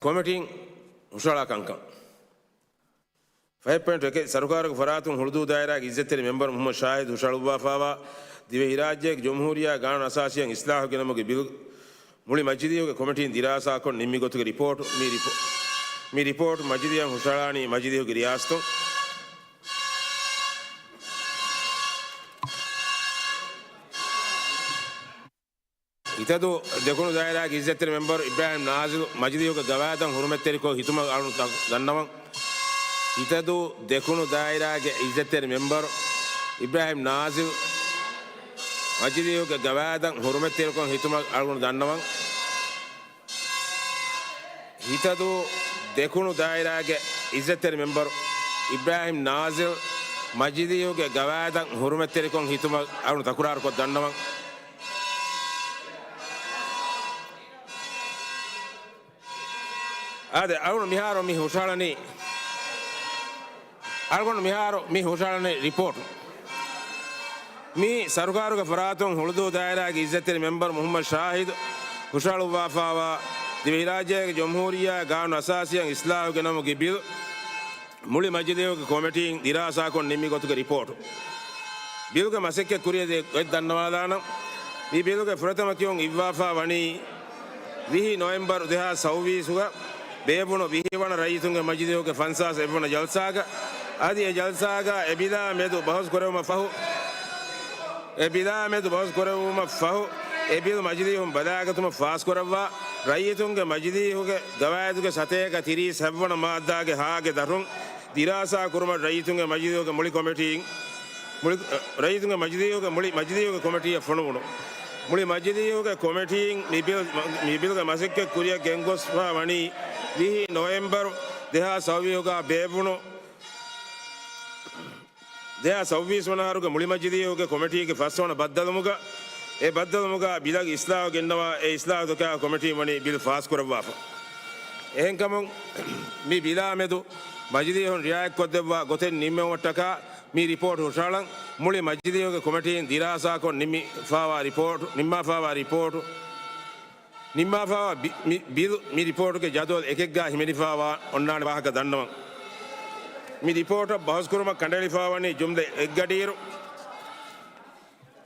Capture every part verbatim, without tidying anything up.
ކޮމިޓީން ހުށަހަޅާ ކަންކަން. ފަހެއް ޕޮއިންޓު އެކެއް، ސަރުކާރުގެ ފަރާތުން ހުޅުދޫ ދާއިރާގެ އިއްޒަތްތެރި މެމްބަރު މުހައްމަދު ޝާހިދު ހުށަހަޅުއްވާފާވާ ދިވެހިރާއްޖޭގެ ޖުމްހޫރިއްޔާ ގާނޫނު އަސާސީއަށް އިސްލާހު ގެނަމުގެ ބިލް މުޅި މަޖިލީހުގެ ކޮމިޓީން ދިރާސާކޮށް ނިންމި ގޮތުގެ ރިޕޯޓު. މި ރިޕޯ-، މި ރިޕޯޓު މަޖިލީހަށް ހުށަހަޅާނީ މަޖިލީހުގެ ރިޔާސަތުން. ހިތަދޫ ދެކުނު ދާއިރާގެ އިއްޒަތްތެރި މެމްބަރު އިބްރާހިމް ނާޒިލް މަޖިލީހުގެ ގަވާއިދަށް ހުރުމަތްތެރިކޮށް ހިތުމަށް އަޅުން ތަ-، ދަންނަވަން. ހިތަދޫ ދެކުނު ދާއިރާގެ އިއްޒަތްތެރި މެމްބަރު އިބްރާހިމް ނާޒިލް މަޖިލީހުގެ ގަވާއިދަށް ހުރުމަތްތެރިކޮށް ހިތުމަށް އަޅުގަނޑު ދަންނަވަން. ހިތަދޫ ދެކުނު ދާއިރާގެ އިއްޒަތްތެރި މެމްބަރު އިބްރާހިމް ނާޒިލް މަޖިލީހުގެ ގަވާއިދަށް ހުރުމަތްތެރިކޮށް ހިތުމަށް އަޅުގަނޑު ތަކުރާރުކޮށް ދަންނަވަން. އާދެ، އަޅުގަނޑު މިހާރު މި ހުށަހަޅަނީ، އަޅުގަނޑު މިހާރު މި ހުށަހަޅަނީ ރިޕޯޓު. މި ސަރުކާރުގެ ފަރާތުން ހުޅުދޫ ދާއިރާގެ އިއްޒަތްތެރި މެމްބަރު މުހައްމަދު ޝާހިދު ހުށަހަޅުއްވާފާވާ ދިވެހިރާއްޖޭގެ ޖުމްހޫރިއްޔާ ގާނޫނު އަސާސީއަށް އިސްލާހު ގެނަމުގެ ބިލް މުޅި މަޖިލީހުގެ ކޮމިޓީން ދިރާސާކޮށް ނިންމި ގޮތުގެ ރިޕޯޓު. ބިލްގެ މަސައްކަތް ކުރިއަށް ދިޔަ ގޮތް ދަންނަވާލާނަން. މި ބިލްގެ ފުރަތަމަ ކިޔުން އިއްވާފާ ވަނީ ވިހި ނޮވެމްބަރު ދެހާސް ސައުވީސްގަ ބޭއްވުނު ވިހި ވަނަ ރައްޔިތުންގެ މަޖިލީހުގެ ފަންސާސް އެއް ވަނަ ޖަލްސާގަ. އަދި އެ ޖަލްސާގަ އެ ބިލާ މެދު ބަހުސް ކުރެވުމަށް ފަހު، އެ ބިލާ މެދު ބަހުސް ކުރެވުމަށް ފަހު، އެ ބިލް މަޖިލީހުން ބަލާގަތުމަށް ފާސްކުރައްވާ، ރައްޔިތުންގެ މަޖިލީހުގެ ގަވާއިދުގެ ސަތޭކަ ތިރީސް ހަތް ވަނަ މާއްދާގެ ހާގެ ދަށުން ދިރާސާ ކުރުމަށް ރައްޔިތުންގެ މަޖިލީހުގެ މުޅި ކޮމިޓީން، މުޅި، ރައްޔިތުންގެ މަޖިލީހުގެ މުޅި މަޖިލީހުގެ ކޮމިޓީއަށް ފޮނުވުނު. މުޅި މަޖިލީހުގެ ކޮމިޓީން މި ބިލް، މި ބިލްގެ މަސައްކަތް ކުރިއަށް ގެންގޮސްފާ ވަނީ ވިހި ނޮވެމްބަރު ދެހާސް ސައުވީހުގަ ބޭއްވުނު ދެހާސް ސައުވީސް ވަނަ އަހަރުގެ މުޅި މަޖިލީހުގެ ކޮމިޓީގެ ފަސްވަނަ ބައްދަލުވުމުގަ، އެ ބައްދަލުވުމުގަ ބިލަށް އިސްލާހު ގެންނަވާ، އެ އިސްލާހުތަކާ ކޮމިޓީން ވަނީ ބިލް ފާސްކުރައްވާފަ. އެހެންކަމުން، މި ބިލާ މެދު މަޖިލީހުން ރިއާޔަތްކޮށްދެއްވާ ގޮތެއް ނިންމެވުމަށްޓަކާ މި ރިޕޯޓް ހުށަހަޅަން. މުޅި މަޖިލީހުގެ ކޮމިޓީން ދިރާސާކޮށް ނިންމިފާވާ ރިޕޯޓް، ނިންމާފާވާ ރިޕޯޓް، ނިންމާފާވާ ބި-، މި ބިލް، މި ރިޕޯޓުގެ ޖަދުވަލް އެކެއްގާ ހިމެނިފާވާ އޮންނާނެ ވާހަކަ ދަންނަވަން. މި ރިޕޯޓަށް ބަހުސްކުރުމަށް ކަނޑައެޅިފާވަނީ ޖުމްލަ އެއްގަޑިއިރު،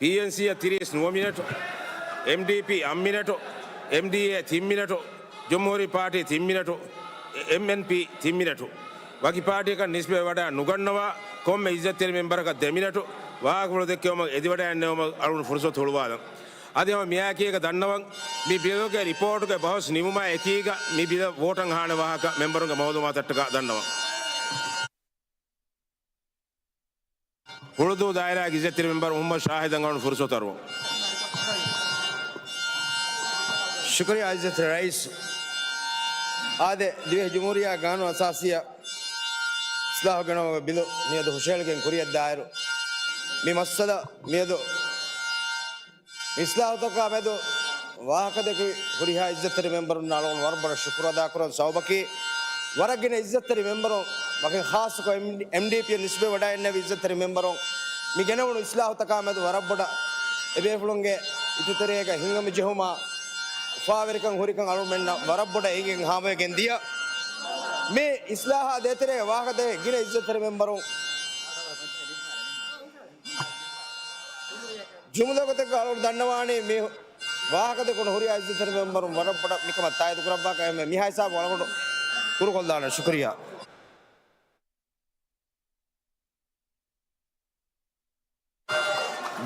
ޕީއެންސީއަށް ތިރީސް ނުވަ މިނެޓު، އެމްޑީޕީ އަށް މިނެޓު، އެމްޑީއޭ ތިން މިނެޓު، ޖުމްހޫރީ ޕާޓީ ތިން މިނެޓު، އެމްއެންޕީ ތިން މިނެޓު. ވަކި ޕާޓީއަކަށް ނިސްބަތް ވަޑައި ނުގަންނަވާ، ކޮންމެ އިއްޒަތްތެރި މެމްބަރަކަށް ދެ މިނެޓު ވާހަކަފުޅު ދެއްކެވުމަށް އެދިވަޑައިގެންނެވުމަށް އަޅުގަނޑު ފުރުސަތު ހުޅުވާލަން. އަދި ހަމަ މިއާއެކީގަ ދަންނަވަން، މި ބިލުގެ ރިޕޯޓުގެ ބަހުސް ނިމުމާ އެކީގަ މި ބިލަށް ވޯޓަށް އަހާނެ ވާހަކަ މެމްބަރުންގެ މައުލޫމާތަށްޓަކާ ދަންނަވަން. ހުޅުދޫ ދާއިރާގެ އިއްޒަތްތެރި މެމްބަރު މުހައްމަދު ޝާހިދަށް އަޅުގަނޑު ފުރުސަތު އަރުވަން. ޝުކުރިއްޔާ އިއްޒަތްތެރި ރައީސް. އާދެ، ދިވެހި ޖުމްހޫރިއްޔާ ގާނޫނު އަސާސީއަށް އިސްލާހު ގެނައުމުގެ ބިލު މިއަދު ހުށަހެޅިގެން ކުރިއަށްދާއިރު، މި މައްސަލަ މިއަދު މި އިސްލާހުތަކާ މެދު ވާހަކަދެއްކި ހުރިހާ އިއްޒަތްތެރި މެމްބަރުންނަށް އަޅުގަނޑު ވަރަށް ބޮޑަށް ޝުކުރު އަދާކުރަން. ސަބަބަކީ، ވަރަށް ގިނަ އިއްޒަތްތެރި މެމްބަރުން، ވަކިން ޚާއްޞަކޮށް އެމްޑީޕީއަށް ނިސްބަތް ވަޑައިގެންނެވި އިއްޒަތްތެރި މެމްބަރުން މި ގެނެވުނު އިސްލާހުތަކާ މެދު ވަރަށް ބޮޑަށް އެބޭފުޅުންގެ އިތުތެރޭގަ ހިނގަމިޖެހުމާ އުފާވެރިކަން ހުރިކަން އަޅުމެންނަށް ވަރަށް ބޮޑަށް އެނގިގެން ހާމަވެގެން ދިޔަ. މި އިސްލާހާ ދޭތެރޭގަ ވާހަކަދޭ ގިނަ އިއްޒަތްތެރި މެމްބަރުން ޖުމުލަ ގޮތެއްގަ އަޅުގަނޑު ދަންނަވާނީ މި ވާހަކަދެއްކުން ހުރިހާ އިއްޒަތްތެރި މެމްބަރުން ވަރަށް ބޮޑަށް މިކަމަށް ތާއީދު ކުރައްވާކަށް. އެހެންވެ، މިހާ ހިސާބުން އަޅުގަނޑު ކުރުކޮށްލާނަން. ޝުކުރިއްޔާ.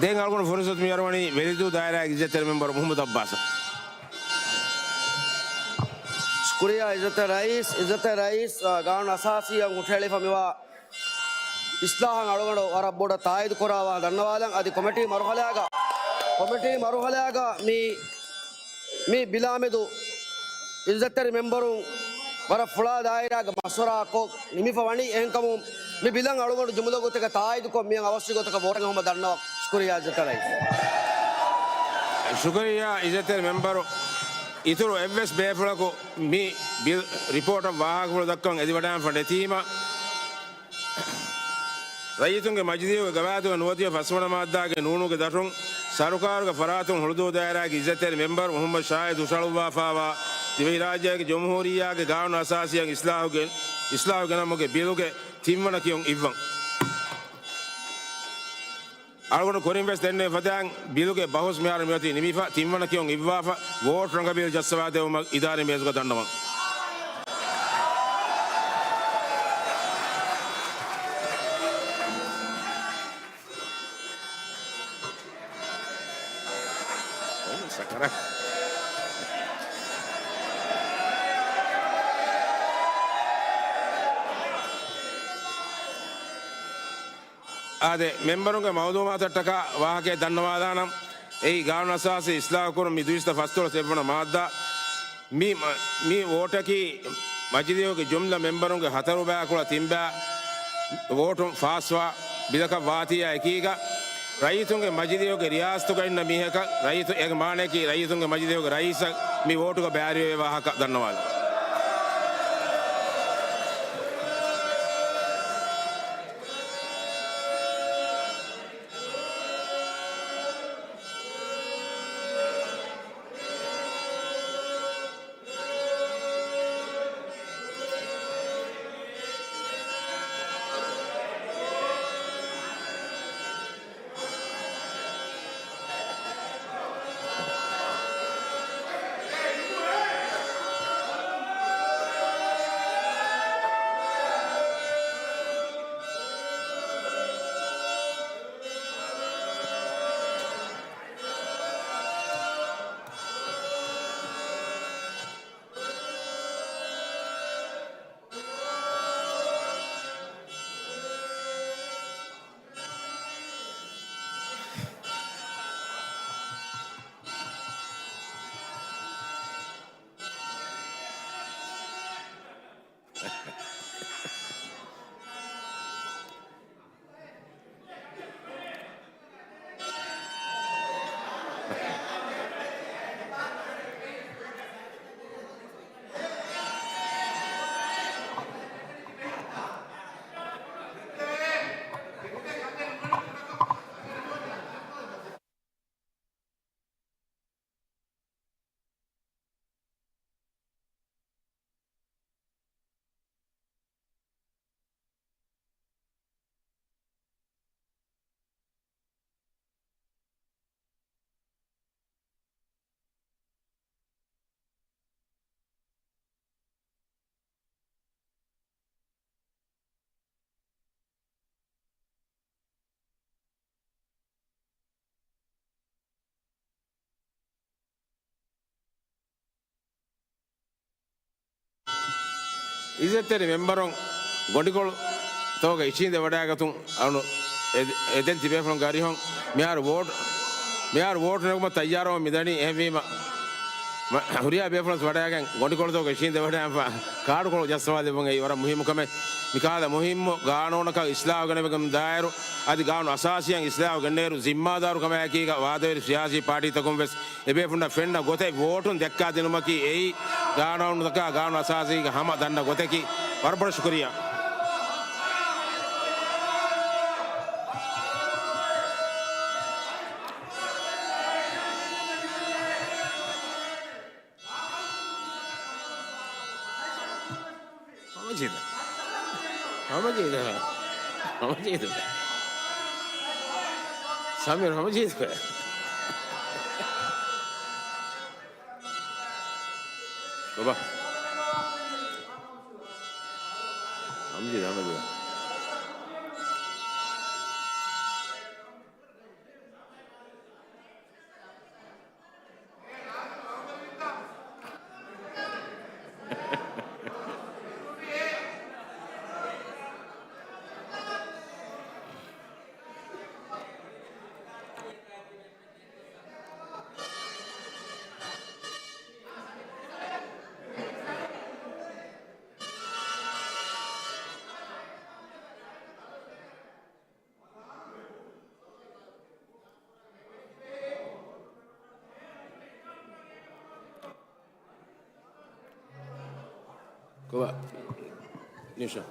ދެން އަޅުގަނޑު ފުރުސަތު މިއަރުވަނީ ވެލިދޫ ދާއިރާގެ އިއްޒަތްތެރި މެމްބަރު މުހައްމަދު އައްބާސަށް. ޝުކުރިއްޔާ އިއްޒަތްތެރި ރައީސް. އިއްޒަތްތެރި ރައީސް، އާ، ގާނޫނު އަސާސީއަށް ހުށަހެޅިފަ މިވާ އިސްލާހަށް އަޅުގަނޑު ވަރަށް ބޮޑަށް ތާއީދު ކުރައްވާ ދަންނަވާލަން. އަދި ކޮމިޓީ މަރުހަލާގަ، ކޮމިޓީ މަރުހަލާގަ މި، މި ބިލާމެދު އިއްޒަތްތެރި މެމްބަރުން ވަރަށް ފުޅާ ދާއިރާގަ މަޝްވަރާކޮށް ނިމިފަ ވަނީ. އެހެންކަމުން މި ބިލަށް އަޅުގަނޑު ޖުމުލަ ގޮތެއްގަ ތާއީދުކޮށް މިއަށް އަވަސްވި ގޮތަކަށް ވޯޓެއް ހަމަ ދަންނަވަން. ޝުކުރިއްޔާ އިއްޒަތްތެރި ރައީސް. ޝުކުރިއްޔާ އިއްޒަތްތެރި މެމްބަރު. އިތުރު އެއްވެސް ބޭފުޅަކު މި ބިލް ރިޕޯޓަށް ވާހަކަފުޅު ދައްކަން އެދިވަޑައިގެންފަ ނެތީމަ، ރައްޔިތުންގެ މަޖިލީހުގެ ގަވާއިދުގަ ނުވަދިހަ ފަސްވަނަ މާއްދާގެ ނޫނުގެ ދަށުން ސަރުކާރުގެ ފަރާތުން ހުޅުދޫ ދާއިރާގެ އިއްޒަތްތެރި މެމްބަރު މުހައްމަދު ޝާހިދު ހުށަހަޅުއްވާފާވާ ދިވެހިރާއްޖޭގެ ޖުމްހޫރިއްޔާގެ ގާނޫނު އަސާސީއަށް އިސްލާހުގެ-، އިސްލާހު ގެނައުމުގެ ބިލުގެ ތިންވަނަ ކިޔުން އިއްވަން. އަޅުގަނޑު ކުރިން ވެސް ދެންނެވި ފަދައިން ބިލުގެ ބަހުސް މިހާރު މިއޮތީ ނިމިފަ، ތިންވަނަ ކިޔުން އިއްވާފަ، ވޯޓް ރަނގަބީލު ޖައްސަވާ ދެއްވުމަށް އިދާރީ މޭޒުގަ ދަންނަވަން. އާދެ، މެމްބަރުންގެ މައުލޫމާތަށްޓަކާ ވާހަކައެއް ދަންނަވާލާނަން. އެއީ ގާނޫނު އަސާސީ އިސްލާހުކުރުން މި ދުއިސައްތަ ފަސްދޮޅަސް އެއްވަނަ މާއްދާ. މި، މި ވޯޓަކީ މަޖިލީހުގެ ޖުމްލަ މެމްބަރުންގެ ހަތަރު ބައި ކުޅަ ތިން ބައި ވޯޓުން ފާސްވާ ބިލަކަށް ވާތީއާ އެކީގަ، ރައްޔިތުންގެ މަޖިލީހުގެ ރިޔާސަތުގަ އިންނަ މީހަކަށް، ރައްޔިތު، އޭގެ މާނަޔަކީ ރައްޔިތުންގެ މަޖިލީހުގެ ރައީސަށް މި ވޯޓުގަ ބައިވެރިވެވޭ ވާހަކަ ދަންނަވާލަން. އިއްޒަތްތެރި މެމްބަރުން ގޮނޑިކޮޅު ތަކުގަ އިށީނދެ ވަޑައިގަތުން އަޅު އެ-، އެދެން ތިބޭފުޅުންގެ އަރިހުން މިހާރު ވޯޓް، މިހާރު ވޯޓް ނެގުމަށް ތައްޔާރުވަމުން މިދަނީ. އެހެންވީމަ، މަ-، ހުރިހާ ބޭފުޅުން ވަޑައިގެން ގޮނޑިކޮޅުތަކުގަ އިށީނދެވަޑައިގެންފަ ކާޑުކޮޅު ޖައްސަވާލެއްވުން އެއީ ވަރަށް މުހިއްމު ކަމެއް. މިކަހަލަ މުހިއްމު ގާނޫނަކަށް އިސްލާހު ގެނެވިގެން ދާއިރު، އަދި ގާނޫނު އަސާސީއަށް އިސްލާހު ގެންނައިރު ޒިންމާދާރު ކަމާއެކީގަ ވާދަވެރި ސިޔާސީ ޕާޓީތަކުން ވެސް އެބޭފުންނަށް ފެންނަ ގޮތެއް ވޯޓުން ދެއްކާދިނުމަކީ އެއީ ގާނޫނުތަކާ ގާނޫނު އަސާސީގެ ހަމަ ދަންނަ ގޮތަކީ. ވަރަށް ބޮޑަށް ޝުކުރިއްޔާ. ހަމަޖެހިދާ. ހަމަޖެހިދާ. ހަމަޖެހިދާ. ސަމީރު ހަމަޖެހިދާ. ބަބާ. ހަމަޖެހިދާ، ހަމަޖެހިދާ. ކޮބާ؟ ނިޝާ.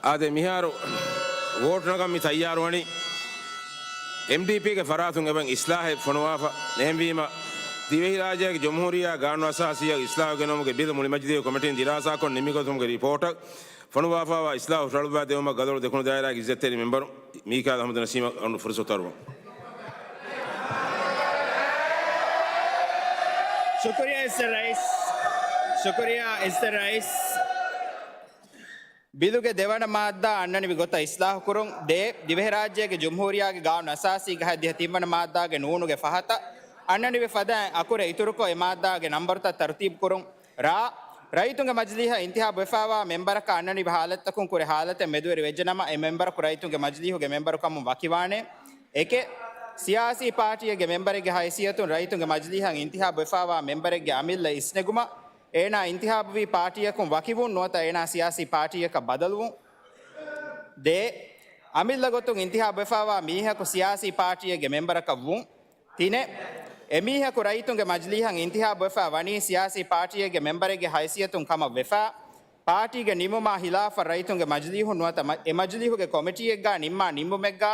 އާދެ، މިހާރު ވޯޓް ނަގަން މި ތައްޔާރުވަނީ އެމްޑީޕީގެ ފަރާތުން އެބަ އިސްލާހެއް ފޮނުވާފަ. އެހެންވީމަ، ދިވެހިރާއްޖޭގެ ޖުމްހޫރިއްޔާ ގާނޫނުއަސާސީއަށް އިސްލާހު ގެނައުމުގެ ބިލު މުޅިމަޖިލީހު ކޮމިޓީން ދިރާސާކޮށް ނިންމިގޮތުމުގެ ރިޕޯޓަށް ފޮނުވާފައިވާ އިސްލާހު ހުށަހަޅުއްވާދެއްވުމަށް ގަދައޮޅު ދެކުނު ދާއިރާގެ އިއްޒަތްތެރި މެމްބަރު މީކާއިލް އަހްމަދު ނަސީމަށް އަޅުން ފުރުސަތު އަރުވަން. ޝުކުރިއްޔާ އިއްޒަތްތެރި ރައީސް. ޝުކުރިއްޔާ އިއްޒަތްތެރި ރައީސް. ބިލުގެ ދެވަނަ މާއްދާ އަންނަނިވި ގޮތަށް އިސްލާހުކުރުން. ދޭ، ދިވެހިރާއްޖޭގެ ޖުމްހޫރިއްޔާގެ ގާނޫނު އަސާސީގެ ހަތްދިހަ ތިންވަނަ މާއްދާގެ ނޫނުގެ ފަހަތަށް އަންނަނިވި ފަދައިން އަކުރެއް އިތުރުކޮށް، އެ މާއްދާގެ ނަންބަރުތައް ތަރުތީބުކުރުން. ރާ، ރައްޔިތުންގެ މަޖިލީހަށް އިންތިހާބުވެފައިވާ މެމްބަރަކަށް އަންނަނިވި ހާލަތްތަކުން ކުރެ ހާލަތެއް މެދުވެރިވެއްޖެނަމަ، އެ މެމްބަރަކު ރައްޔިތުންގެ މަޖިލީހުގެ މެމްބަރުކަމުން ވަކިވާނެ. އެކެއް، ސިޔާސީ ޕާޓީއެއްގެ މެމްބަރެއްގެ ހައިސިއްޔަތުން ރައްޔިތުންގެ މަޖިލީހަށް އިންތިހާބުވެފައިވާ މެމްބަރެއްގެ އަމިއްލަ އިސްނެގުމަށް އޭނާ އިންތިހާބުވީ ޕާޓީއަކުން ވަކިވުން ނުވަތަ އޭނާ ސިޔާސީ ޕާޓީއަކަށް ބަދަލުވުން. ދޭ، އަމިއްލަ ގޮތުން އިންތިހާބުވެފައިވާ މީހަކު ސިޔާސީ ޕާޓީއެއްގެ މެމްބަރަކަށް ވުން. ތިނެއް، އެމީހަކު ރައްޔިތުންގެ މަޖިލީހަށް އިންތިހާބުވެފަ ވަނީ ސިޔާސީ ޕާޓީއެއްގެ މެމްބަރެއްގެ ހައިސިއްޔަތުން ކަމަށް ވެފަ، ޕާޓީގެ ނިންމުމާ ހިލާފަށް ރައްޔިތުންގެ މަޖިލީހުން ނުވަތަ މަ-، އެ މަޖިލީހުގެ ކޮމިޓީއެއްގާ ނިންމާ ނިންމުމެއްގާ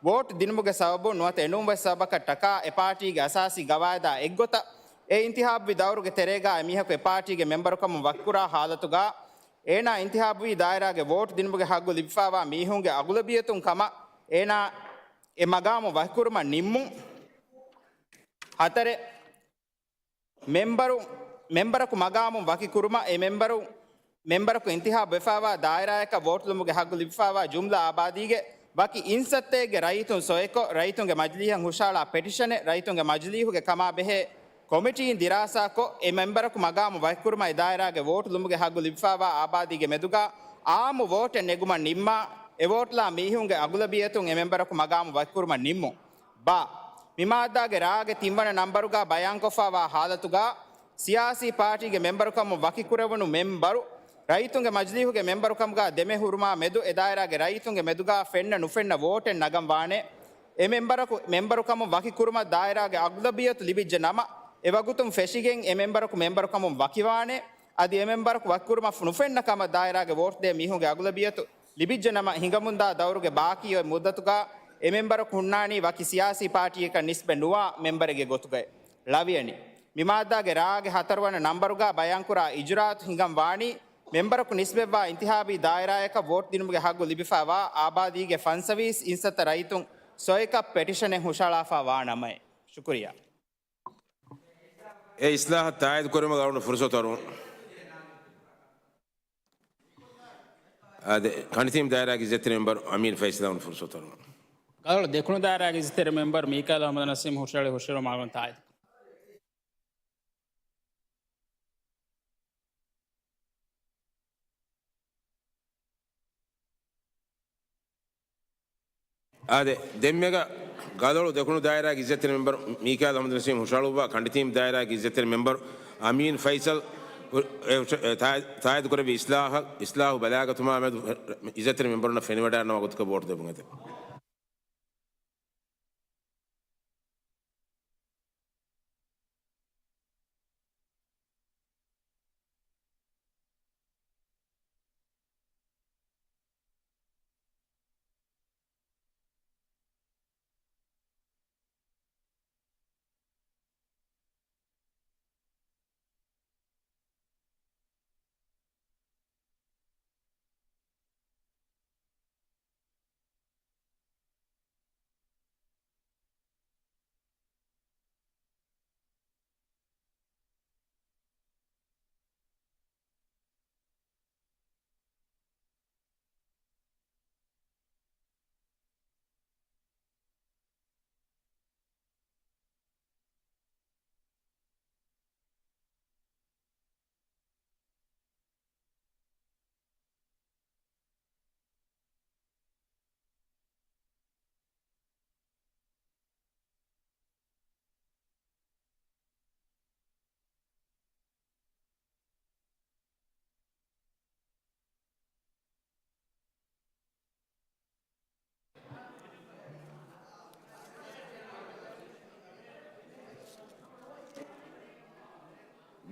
ވޯޓް ދިނުމުގެ ސަބަބުން ނުވަތަ އެނޫންވެސް ސަބަބަކަށް ޓަކާ އެ ޕާޓީގެ އަސާސީ ގަވާއިދާ އެއްގޮތަށް އެ އިންތިހާބުވި ދައުރުގެ ތެރޭގާ އެމީހަކު އެ ޕާޓީގެ މެމްބަރުކަމުން ވަކިކުރާ ހާލަތުގާ އޭނާ އިންތިހާބުވީ ދާއިރާގެ ވޯޓް ދިނުމުގެ ހައްގު ލިބިފައިވާ މީހުންގެ އަޣުލަބިއްޔަތުން ކަމަށް އޭނާ އެ މަގާމު ވަކިކުރުމަށް ނިންމުން. ހަތަރެއް، މެމްބަރު، މެމްބަރަކު މަގާމުން ވަކިކުރުމަށް އެ މެމްބަރު، މެމްބަރަކު އިންތިހާބު ވެފައިވާ ދާއިރާއަކަށް ވޯޓުލުމުގެ ހައްގު ލިބިފައިވާ ޖުމްލަ އާބާދީގެ ވަކި އިންސައްތައެއްގެ ރައްޔިތުން ސޮއެކޮށް، ރައްޔިތުންގެ މަޖިލީހަށް ހުށަހަޅާ ޕެޓިޝަނެއް ރައްޔިތުންގެ މަޖިލީހުގެ ކަމާ ބެހޭ ކޮމިޓީން ދިރާސާކޮށް، އެ މެމްބަރަކު މަގާމު ވަކިކުރުމަށް އެ ދާއިރާގެ ވޯޓުލުމުގެ ހައްގު ލިބިފައިވާ އާބާދީގެ މެދުގާ އާއްމު ވޯޓެއް ނެގުމަށް ނިންމާ، އެ ވޯޓުލާ މީހުންގެ އަޣުލަބިއްޔަތުން އެ މެމްބަރަކު މަގާމު ވަކިކުރުމަށް ނިންމުން. ބާ، މި މާއްދާގެ ރާގެ ތިންވަނަ ނަންބަރުގާ ބަޔާންކޮށްފައިވާ ހާލަތުގާ، ސިޔާސީ ޕާޓީގެ މެމްބަރުކަމުން ވަކިކުރެވުނު މެމްބަރު، ރައްޔިތުންގެ މަޖިލީހުގެ މެމްބަރުކަމުގާ ދެމެ ހުރުމާ މެދު އެ ދާއިރާގެ ރައްޔިތުންގެ މެދުގާ ފެންނަ ނުފެންނަ ވޯޓެއް ނަގަން ވާނެ. އެ މެމްބަރަކު މެމްބަރުކަމުން ވަކިކުރުމަށް ދާއިރާގެ އަޣުލަބިއްޔަތު ލިބިއްޖެ ނަމަ، އެ ވަގުތުން ފެށިގެން އެ މެމްބަރަކު މެމްބަރުކަމުން ވަކިވާނެ. އަދި އެ މެމްބަރަކު ވަކިކުރުމަށް ނުފެންނަ ކަމަށް ދާއިރާގެ ވޯޓު ދޭ މީހުންގެ އަޣުލަބިއްޔަތު ލިބިއްޖެ ނަމަ، ހިނގަމުންދާ ދައުރުގެ ބާކީ އޮތް މުއްދަތުގާ އެ މެމްބަރަކު ހުންނާނީ ވަކި ސިޔާސީ ޕާޓީއަކަށް ނިސްބަތް ނުވާ މެމްބަރެއްގެ ގޮތުގައި. ޅަވިޔަނި، މި މާއްދާގެ ރާގެ ހަތަރުވަނަ ނަންބަރުގާ ބަޔާންކުރާ އިޖުރާއަތު ހިނގަން ވާނީ، މެމްބަރަކު ނިސްބަތްވާ އިންތިހާބީ ދާއިރާއަކަށް ވޯޓް ދިނުމުގެ ހައްގު ލިބިފައިވާ އާބާދީގެ ފަންސަވީސް އިންސައްތަ ރައްޔިތުން ސޮއެކަށް ޕެޓިޝަނެއް ހުށަހަޅާފަ ވާ ނަމައެއް. ޝުކުރިއްޔާ. އެ އިސްލާހަށް ތާއީދު ކުރުމަށް އަޅުގަނޑު ފުރުސަތު އަރުވަން. އާދެ، ކަނޑިތީމް ދާއިރާގެ އިއްޒަތްތެރި މެމްބަރު އަމީން ފައިސަލް އަޅުގަނޑު ފުރުސަތު އަރުވަން. ގަދައޮޅު ދެކުނު ދާއިރާގެ އިއްޒަތްތެރި މެމްބަރު މީކާއިލް އަހްމަދު ނަސީމް ހުށަހެޅި ހުށަހެޅުމަށް އަޅުގަނޑު ތާއީދު. އާދެ، ދެންމެގަ ގަދައޮޅު ދެކުނު ދާއިރާގެ އިއްޒަތްތެރި މެމްބަރު މީކާއިލް އަހްމަދު ނަސީމް ހުށަހަޅުއްވާ ކަނޑިތީމް ދާއިރާގެ އިއްޒަތްތެރި މެމްބަރު އަމީން ފައިސަލް އެ ހުށަ-، އެ ތާ-، ތާއީދު ކުރެއްވި އިސްލާހަށް، އިސްލާހު ބަލާގަތުމާ މެދު އިއްޒަތްތެރި މެމްބަރުންނަށް ފެނިވަޑައިގަންނަވާ ގޮތަކަށް ވޯޓު ދެއްވުން އެދެން.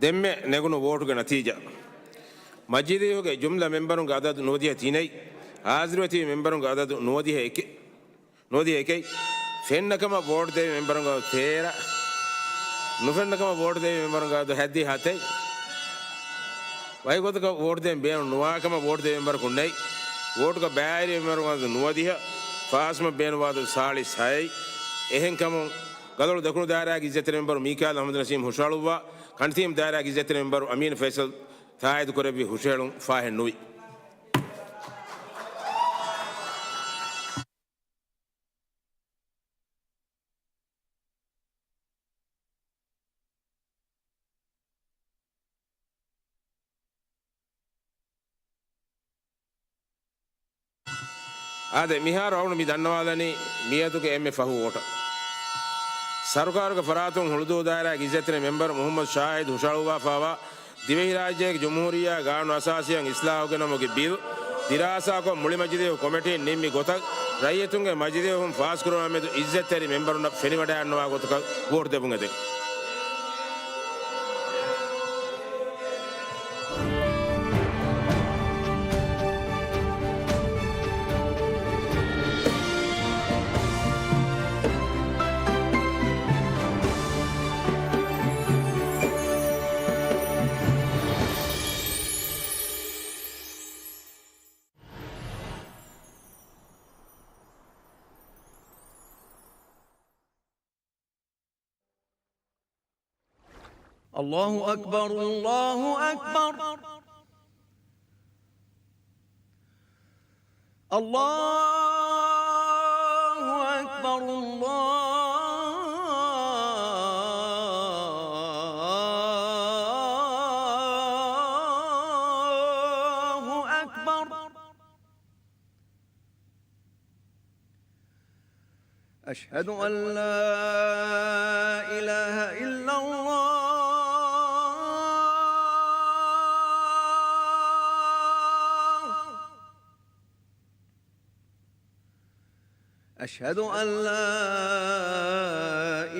ދެންމެ ނެގުނު ވޯޓުގެ ނަތީޖާ. މަޖިލީހުގެ ޖުމްލަ މެމްބަރުންގެ އަދަދު ނުވަދިހަ ތިނެއް، ހާޒިރުވެތި މެމްބަރުންގެ އަދަދު ނުވަދިހަ އެކެއް. ނުވަދިހަ އެކެއް. ފެންނަ ކަމަށް ވޯޓް ދެވި މެމްބަރުންގެ އަދަދު ތޭރަ. ނުފެންނަ ކަމަށް ވޯޓް ދެވި މެމްބަރުންގެ އަދަދު ހަތްދިހަ ހަތެއް. ވަކި ގޮތަކަށް ވޯޓް ދޭން ބޭނުން ނުވާ ކަމަށް ވޯޓް ދެވި މެމްބަރަކު ނެތް. ވޯޓުގަ ބައިވެރި މެމްބަރުންގެ އަދަދު ނުވަދިހަ. ފާސްވުމަށް ބޭނުންވާ އަދަދު ސާޅީސް ހައެއް. އެހެންކަމުން، ގަދޮޅު ދެކުނު ދާއިރާގެ އިއްޒަތްތެރި މެމްބަރު މީކާލް އަހްމަދު ނަސީމް ހުށަހަޅުއްވާ، ކަނޑިތީމް ދާއިރާގެ އިއްޒަތްތެރި މެމްބަރު އަމީން ފައިސަލް ތާއީދު ކުރެއްވި ހުށަހެޅުން ފާހެއް ނުވި. އާދެ، މިހާރު އަޅުގަނޑު މި ދަންނަވާލަނީ މިއަދުގެ އެންމެ ފަހު ވޯޓަށް. ސަރުކާރުގެ ފަރާތުން ހުޅުދޫ ދާއިރާގެ އިއްޒަތްތެރި މެމްބަރު މުހައްމަދު ޝާހިދު ހުށަހަޅުއްވާފައިވާ ދިވެހިރާއްޖޭގެ ޖުމްހޫރިއްޔާ ގާނޫނު އަސާސީއަށް އިސްލާހުގެ ނަމުގެ ބިލް ދިރާސާކޮށް، މުޅި މަޖިލީހު ކޮމިޓީން ނިންމި ގޮތަށް، ރައްޔިތުންގެ މަޖިލީހުން ފާސްކުރުމާ މެދު އިއްޒަތްތެރި މެމްބަރުންނަށް ފެނިވަޑައިގަންނަވާ ގޮތަކަށް ވޯޓް ދެއްވުން އެދެން. الله أكبر، الله أكبر. الله أكبر، الله أكبر. أشهد أن لا إله إلا الله. أشهد أن لا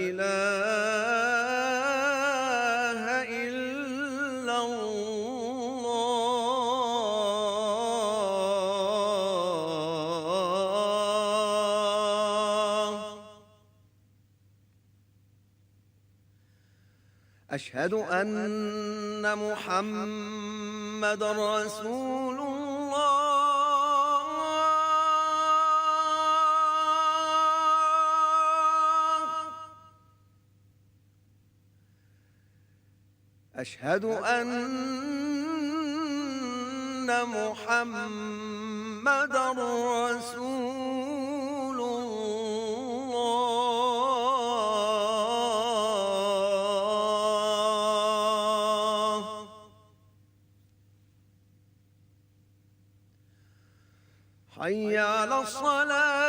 إله إلا الله. أشهد أن محمدا رسول الله. أشهد أن محمدا رسول الله. حي على الصلاة.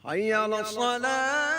حي على الصلاة.